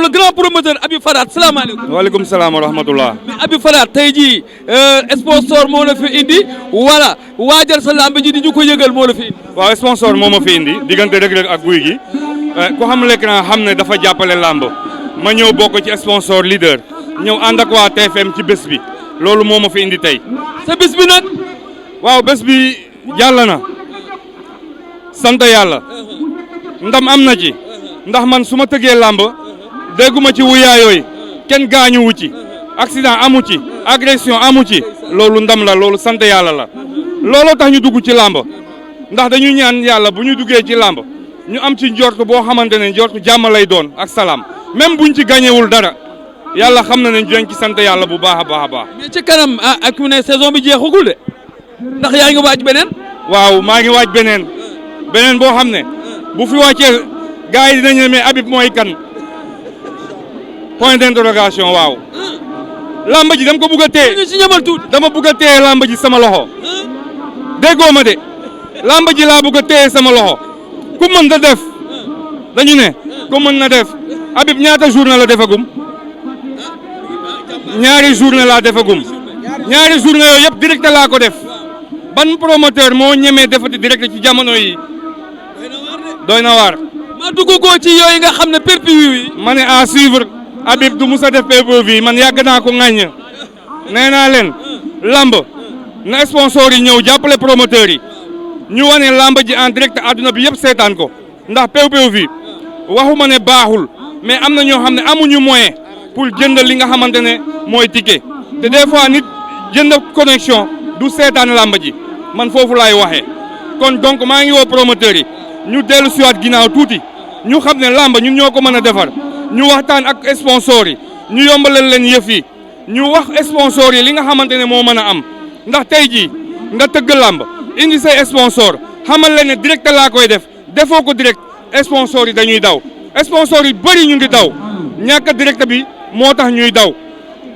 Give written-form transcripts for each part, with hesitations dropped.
le grand promoteur Habib Faraat salaamaaleykum. waaleykum salaam wa rahmatullah. mais Habib Faraat tey jii sponsor moo la fi indi wala waajal sa lamb ji di ñu ko yëgal moo la fi indi. waaw sponsor moo ma fi indi diggante Reug Reug ak Gouye Gui ku xam l'écran xam ne dafa jàppale lamb ma ñëw bokk ci sponsor leader ñëw ànd ak waa TFM ci bés bi loolu moo ma fi indi tey. sa bés bi nag. waaw bés bi jàll na sant yàlla ndam am na ci ndax man su ma tëggee làmb dégguma ci wuyaa yooyu kenn gaañuwu ci accident amu ci agression amu ci loolu ndam la loolu sant yàlla la looloo tax ñu dugg ci làmb ndax dañuy ñaan yàlla bu ñu duggee ci làmb ñu am ci njort boo xamante ne njort jàmm lay doon ak salaam même buñ ci gañewul dara yàlla xam na ne dinañ ci sant yàlla bu baax a baax a baax. mais ci kanam ak mu ne saison bi jeexagul de ndax yaa ngi waaj beneen. waaw maa ngi waaj beneen boo xam ne bu fi wàccee gars yi dinañ ne mais Habib mooy kan point d'interrogation waaw. làmb ji dama ko bugg a téye ñu ci ñamal tuuti. dama bugg a téye làmb ji sama loxo déggoo ma de làmb ji laa bugg a téye sama loxo ku mën da def dañu ne ku mën na def Habib ñaata journée la defagum ñaari journée laa defagum ñaari journée yooyu yëpp direct laa ko def ban promoteur moo ñemee defati direct ci jamono yi doy na waar. ma dugg ko ci yooyu nga xam ne perpétué yi. ma ne à suivre Habib du musa def pay-per-view man yàgg naa ko ŋàññ nee naa leen lamb na sponsor yi ñëw jàppale promoteurs yi ñu wane lamb ji en direct àdduna bi yëpp seetaan ko ndax pay-per-view waxuma ne baaxul mais am na ñoo xam ne amuñu moyen pour jënd li nga xamante ne mooy ticket te des fois nit jënd connexion du seetaan lamb ji man foofu laay waxee kon donc maa ngi woo promoteurs yi ñu dellu siwaat ginnaaw tuuti ñu xam ne lamb ñun ñoo ko mën a defar ñu waxtaan ak sponsor yi ñu yombalal leen yëf yi ñu wax sponsor yi li nga xamante ne moo mën a am ndax tey jii nga tëgg lamb indi say sponsor xamal leen ne direct laa koy def defoo ko direct sponsor yi dañuy daw sponsor yi bëri ñu ngi daw ñàkk direct bi moo tax ñuy daw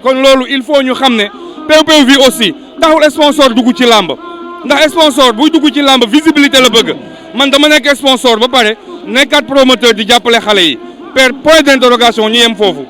kon loolu il faut ñu xam ne pay-per-view aussi taxul sponsor dugg ci lamb ndax sponsor buy dugg ci lamb visibilité la bëgg man dama nekk sponsor ba pare nekkaat promoteur di jàppale xale yi per point d'interrogation ñu yem foofu